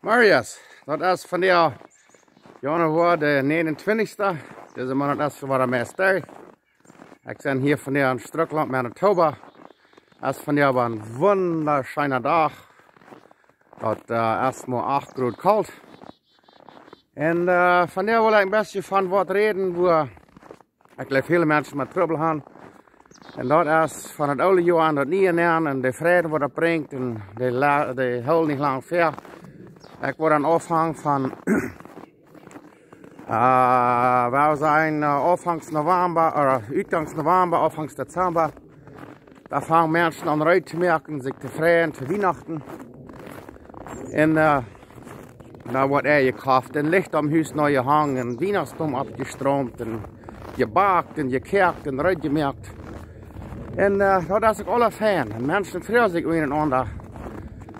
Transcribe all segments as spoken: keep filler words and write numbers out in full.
Marius, daut es vondoag Januoa de 29. Dise Moonat es wada meist derch. Ekj sie hia vondoag en Struckland, Manitoba. Es vondoag een wundascheena Dach. Daut äh, es mau acht Grod kolt. Un äh, vondoag well ekj een bät von waut räden, wua ekj jleew väle Menschen met Trubbel haben. Un daut es von daut oole Joa aun daut niee nenn un de Fräd waut daut brinjt un de, la- de hool nich lang väa. Ekj woa dan aunfangen von, äh, wie sajen, äh, aunfangs November, ooda utgangs November, aunfangs Dezember. Doa fangen Menschen aun reed to moaken, sikj to freien fa Wienachten. Un äh, doa woat Eia jekoft un Licht aum Hus neu jehongen un Wienachtsboom oppjestromt un jebackt un jekoakt un reed jemoakt. Un äh, daut es uk aula fein. Un Menschen freien sikj unjarenaunda.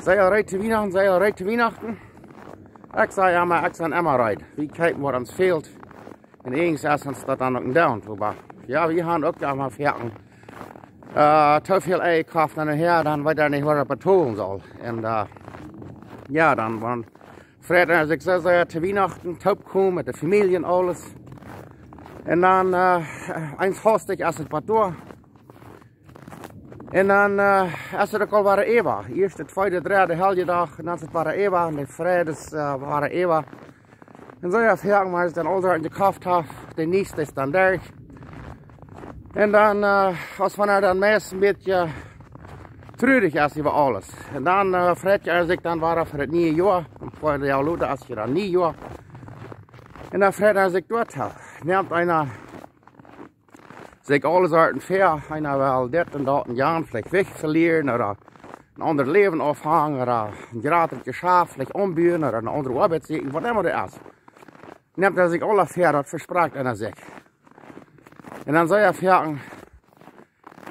Sent jie reed to Wienachten? Sent jie reed to Wienachten? Ekj saj emma, ekj sie emma reed. Wie kjikjen waut ons fält. Un irjentwaut es ons daut dan uk een Down, oba jo, wie haben uk emma foaken äh, too väl Eia jekoft un dan, jo, dan weet eena nich waut eena betolen saul. Un äh, jo, dan, dan freit eena sikj soo sea to Wienachten, toopkomen met de Famielje un aules. Un dan äh, eent hastich es et waut doa. Un dan äh, es et uk aul wada äwa. Ieeschte, tweede, dredde Heljedach un dan es et wada äwa. Un de Fräd es äh, wada äwa. Un soo jo, foaken, wan eena dan aul Sachen jekoft haft, de Niees es dan derch. Un dan, äh, aus wan eena dan meist een bät truarich es äwa aules. Un dan äh, freit eena sikj dan wada fa daut niee Joa. Un fa de Joa lota es je dan niee Joa. Un dan freit eena sikj doatoo. Nemt eena sikj aule Sorten väa, eena well dit un daut un jant, veleicht Jewicht velieren ooda een aundret Läwen aunfangen ooda een jratret Jeschaft veleicht ombuen ooda eene aundre Oabeit sieekjen, waut emma daut es. Nemt eena sikj aula väa, daut vesprakjt eena sikj. Un dan saj eena foaken,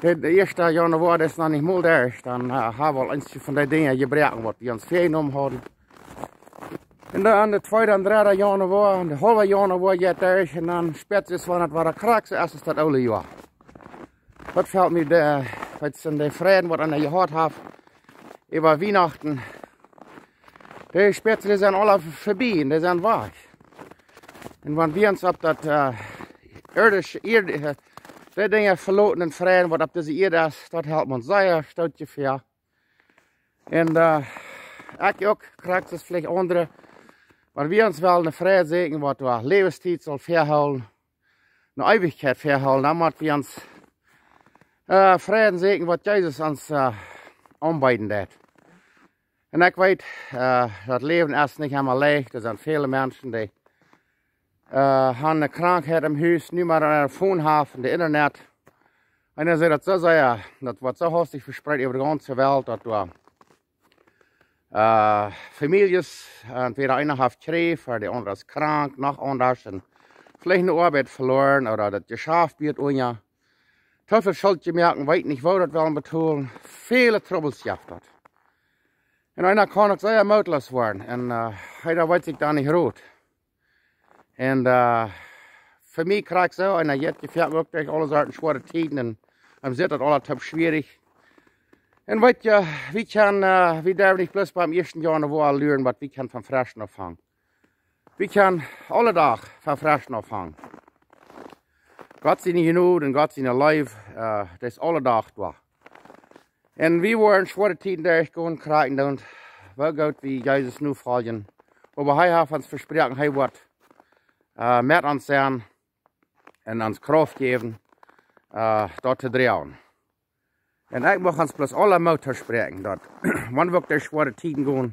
de, de ieeschte Januoa es noch nich mol derch, dan äh, haben wie aul eent von dee Dinja jebroaken waut wie ons väajenomen hauden. Un dan de tweede un dredde Januoa un de haulwe Januoa jeit derch un dan spät es, wan et wada krakjt soo es aus daut oole Joa. Waut fält mie de, waut sent de Fräd waut eena jehaut haft äwa Wienachten? De Spätzle sent aula verbie un dee sent wajch. Un wan wie ons opp daut äh, irdische, Ieed, äh, de Dinja veloten un freien waut opp dise Ieed es, daut halpt ons sea stootje väa. Un äh, ekj uk, krakjt soo aus veleicht aundre. Wan wie ons wellen eene Fräd sieekjen, waut doa Läwenstiet saul väahoolen, eene Eewichkjeit väahoolen, dan mott wie ons äh, Fräd sieekjen, waut Jesus ons äh, aunbeeden deed. Un ekj weet, äh, daut Läwen es nich emma leicht. Doa sent väle Menschen, dee äh, haben eene Krankheit em Hus, nu mau een Phone haben, de Internet. Un dan sent daut soo sea, daut woat soo hastich vespreet äwa de gaunze Welt, daut doa äh, Famieljes, entwäda eena haft Kjräft ooda de aundra es krank, noch aundasch, un veleicht eene Oabeit veloaren ooda daut Jeschaft woat unja. Too väl Schult jemoakt, weet nich woo daut wellen betolen. Väle Trubbels jeft daut. Un eena kaun uk sea mootloos woaren un äh, eena weet sikj dan nich Rot. Un äh, fa mie krakjt soo, un daut jeit je foaken uk derch aule Sorten schwoare Tieden un dan es daut aula toop schwierich. Un weet jie, wie kjennen, äh, wie derwen nich bloos biem ieeschten Joa aul luaren, waut wie kjennen von fresch aunfangen. Wie kjennen aule Dach von fresch aunfangen. Gott siene Jnod un Gott siene Leew, äh, daut es aule Dach doa. Un wie woaren schwoare Tieden derchgonen, krakjt dan, woo goot wie Jesus nofoljen. Oba hee haft ons vesproaken, hee woat äh, met ons sennen un ons Krauft jäwen, äh, daut to droagen. Un ekj mucht ons bloos aula Moot toospräakjen, daut wan wie uk derch schwoare Tieden gonen,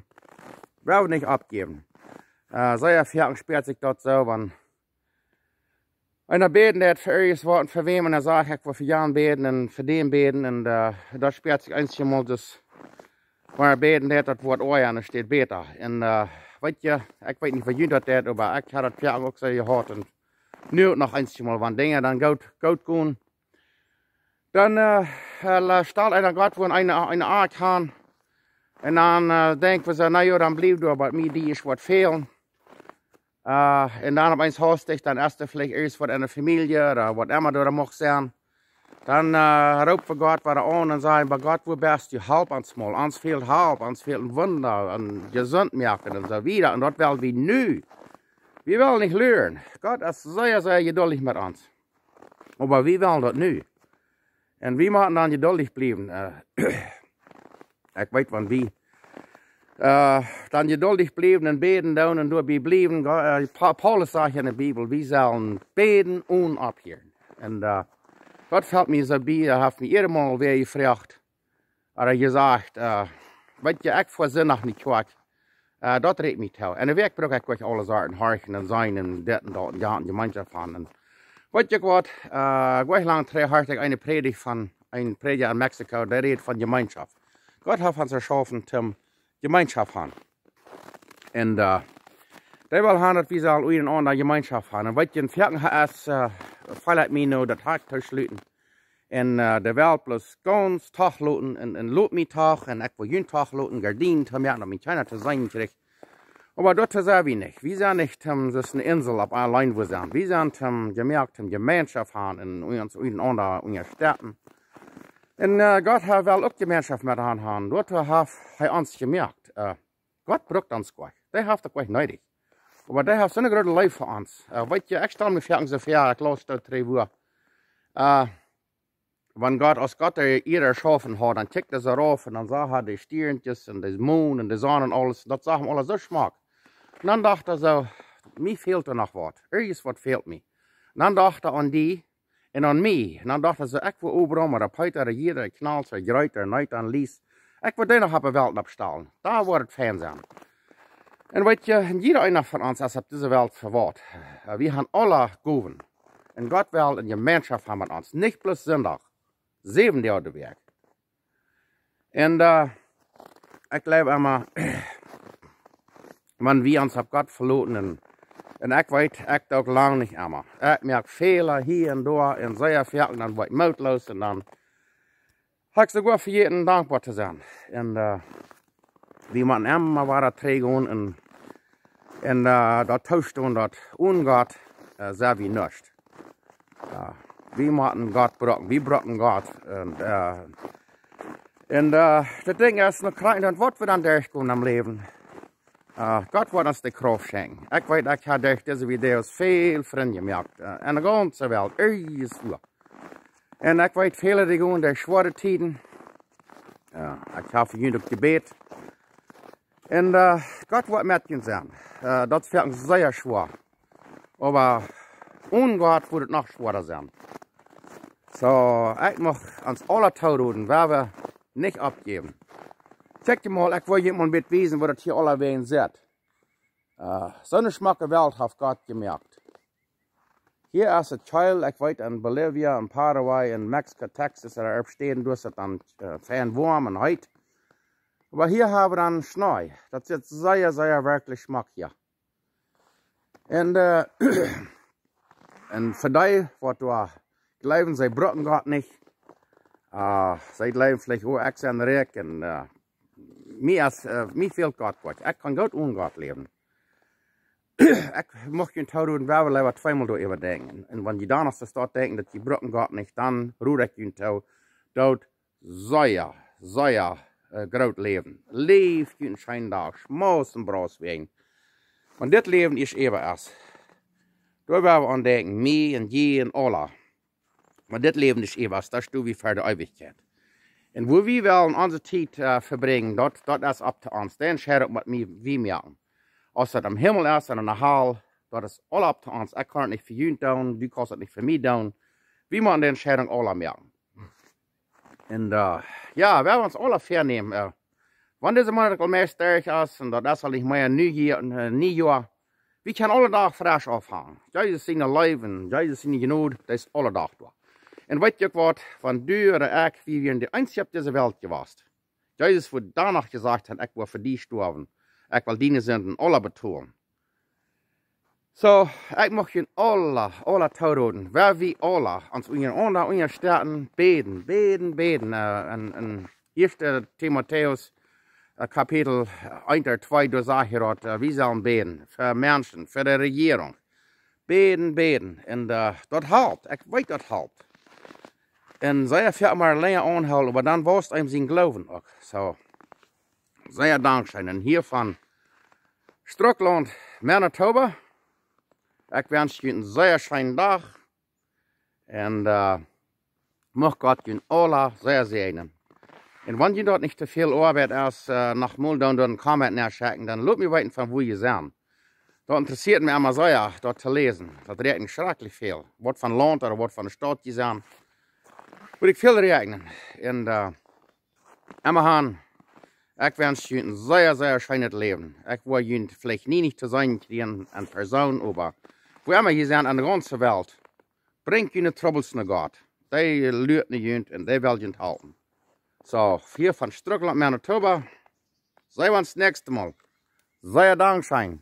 wie woaren nich oppjäwen. Äh, sea foaken spieet sikj daut soo, wan eena bäden deit fa irjentwaut un fa wäm, un dan sajcht: "Ekj well fa Jan bäden un fa dän bäden", un äh, daut spieet sikj eenjemol, daut wan eena bäden deit, daut woat oaja un daut steit bäta. Un äh, weet jie, ekj weet nich, woo junt daut deit, oba ekj hab daut foaken uk soo jehaut. Un nu uk noch eenjemol, wan Dinja dan goot, goot gonen, dan äh, äh, stalt eena Gott, woo eena, eena Akj han. Un dan äh, denkj wie soo: "Na jo, dan blift doa bie mie dee es waut fälen." Äh, un dan opp eemol hastich, dan es doa veleicht irjentwaut enne Famielje ooda waut emma doa mucht sennen. Dan äh, roopen wie Gott wada aun un sajen: "Bie Gott, wua best du? Halp ons mol. Ons fält Halp, ons fält een Wunda un jesunt moaken un soo wieda." Un daut well wie nu. Wie wellen nich luren. Gott es sea, sea jeduldich met ons. Oba wie wellen daut nu. Un wie motten dan jeduldich bliewen. Äh, ekj weet, wan wie äh, dan jeduldich bliewen un bäden doonen un doabie bliewen. Go- äh, Pa- Paulus sajcht en de Bibel, wie sellen bäden onen opphieren. Un äh, daut fält mie soo bie, daut haft mie eenmol wäa jefroacht, ooda jesajcht, äh, weet jie, ekj foa Sindach no de Kjoakj. Äh, daut rät mie too. Un de Wäakj bruck ekj uk aule Sorten horchen un seenen un dit un daut un jo, Jemeenschoft han. Un weet jie waut, äh, nich lang trigj horcht ekj eene Prädicht von een Prädja en Mexiko, dee rät von Jemeenschoft. Gott haft ons jeschaufen toom Jemeenschoft han. Un äh, dee well han, daut wie sellen unjarenaunda Jemeenschoft han. Un weet jie, een Fäakjen es, äh, feel ekj mie nu, daut Hoat to schluten. Un äh, de Welt bloos gaunz toochloten un, un lot mie tooch. Un ekj well junt toochloten, Gardienen to moaken, daut mie kjeena to seenen kjricht. Oba daut sent wie nich. Wie sent nich toom, daut es eene Insel opp auleen wua sent. Wie sent toom jemoakt, toom Jemeenschoft han un ons unjarenaunda unjastetten. Un äh, Gott haft well uk Jemeenschoft met ons han. Daut haft hee ons jemoakt. Äh, Gott brukt ons nich. Dee haft daut nich needich. Oba dee haft soone groote Leew fa ons. Äh, weet jie, ekj stal mie foaken soo väa, ekj laus daut dree Uhr. Äh, wan Gott, aus Gott de Ieed jeschaufen haud, dan kjikjt hee soo rauf un dan sach hee de Stiernkjes un de Mon un de Sonn un aules. Daut sach am aules soo schmock. Un dan docht hee soo: "Mie fält doa noch waut. Irjent waut fält mie." Un dan docht hee aun die un aun mie. Un dan docht hee soo: "Ekj well Abraham ooda Peeta ooda Hiob ooda Kjnals ooda Jreet ooda Neet ooda Lies. Ekj well dee noch opp de Welt oppstalen. Doa woat et fein sennen." Un weet jie, un jieda eena von ons es opp dise Welt fa waut. Äh, wie han aule Gowen. Un Gott well eene Jemeenschoft han met ons. Nich bloos Sindach. Säwen Doag de Wäakj. Un äh, ekj jleew emma, wan wie ons opp Gott veloten un, un ekj weet, ekj doo uk lang nich emma. Ekj moak Fäla hia un doa un sea foaken, dan woa ekj mootloos un dan ha ekj soogoa vejäten dankboa to sennen. Un äh, wie motten emma wada trigj gonen un, un äh, daut toostonen, daut onen Gott äh, sent wie nuscht. Äh, wie motten Gott brucken, wie brucken Gott. Un äh, un äh, daut Dinkj es, no kjrieen daut, waut wie dan derchgonen em Läwen. Äh, Gott woat ons de Krauft schenkjen. Ekj weet, ekj ha derch dise Videos väl Frind jemoakt. Äh, en de gaunze Welt, irjent wua. Un ekj weet, väle, dee gonen derch schwoare Tieden. Äh, ekj ha fa junt uk jebät. Un äh, Gott woat met junt sennen. Äh, daut es foaken sea schwoa. Oba onen Gott woat et noch schwoara sennen. Soo, ekj mucht ons aule tooroden, wie woaren nich oppjäwen. Kjikj mol, ekj well junt mol een bät wiesen, woo daut hia aulawäajen sitt. Äh, soone schmocke Welt haft Gott jemoakt. Hia es et kjeel, ekj weet, en Bolivia, en Paraguay, en Mexiko, Texas, ooda opp Städen, doa es et dan äh, fein woam un heet. Oba hia ha wie dan Schnee. Daut sitt sea, sea werkjlich schmock hia. Un äh, un fa dee, waut doa jleewen, see brucken Gott nich. Äh, see jleewen veleicht: "Oh, ekj sie rikj un äh, mie es, äh, mie fält Gott nich. Ekj kaun goot onen Gott läwen." Ekj mucht junt tooroden, wie woaren leewa tweemol doaräwa denkjen. Un wan jie dan noch soo doaraun denkjen, daut jie brucken Gott nich, dan rod ekj junt too, doot sea, sea äh, groot läwen. Läft junt een scheenen Dach, schmust un brost wäajen. Wan dit Läwen es äwa es, doa woa wie aun denkjen, mie un jie un aule. Wan dit Läwen es äwa es, dan sto wie ver de Eewichkjeit. Un wua wie wellen onse Tiet äh, vebrinjen, daut, daut es opp to ons. Dee Entscheidunk motten wie, wie moaken. Aus daut em Himmel es ooda en de Hal, daut es aula opp to ons. Ekj kaun et nich fa junt doonen, du kaust et nich fa mie doonen. Wie motten dee Entscheidunk aula moaken. Un äh, jo, wie woaren ons aula väanämen, äh, wan dise Moonat aul meist derch es, un daut es aul nich mea Niejoa, äh, Niejoa, wie kjennen aule Dach fresch aunfangen. Jesus siene Leew un Jesus siene Jnod, dee es aule Dach doa. Un weet jie uk waut, wan du ooda ekj, wie wieren de eensje opp dise Welt jewast, Jesus wudd dan noch jesajcht han: "Ekj woa fa die stoawen. Ekj well diene Sinden aula betolen." Soo, ekj mucht junt aula, aula tooroden, wie woaren aula ons unjarenaunda unjastetten, bäden, bäden, bäden. Äh, en, en ieeschte Timotäus, äh, Kapitel eent ooda twee, doa sajcht hee daut, äh, wie sellen bäden fa Menschen, fa de Rejierunk. Bäden, bäden. Un äh, daut halpt. Ekj weet, daut halpt. Un sea väl mea lenja aunhoolen, oba dan wausst eenem sien Gloowen uk. Soo, sea dankscheen. Un hia von Strucklaunt, Manitoba, ekj wensch junt een sea scheenen Dach. Un mucht Gott junt aula sea säajnen. Un wan junt daut nich too väl Oabeit es, noch mol dan doa een Comment nenschekjen, dan lot mie weeten von wua jie sent. Daut interessieet mie emma sea, daut to läsen. Daut räakjent schrakjlich väl. Waut von Launt ooda waut von de Staut jie sent. Wudd ekj väl räakjnen. Un emma han, ekj wensch junt een sea, sea scheenet Läwen. Ekj woa junt veleicht nie nich to seenen kjrieen en Persoon, oba wua emma jie sent en de gaunze Welt, brinjt june Trubbels no Gott. Dee luat no junt un dee well junt halpen. Soo, hia von Strucklaunt, Manitoba, see wie ons näakjste Mol. Sea dankscheen.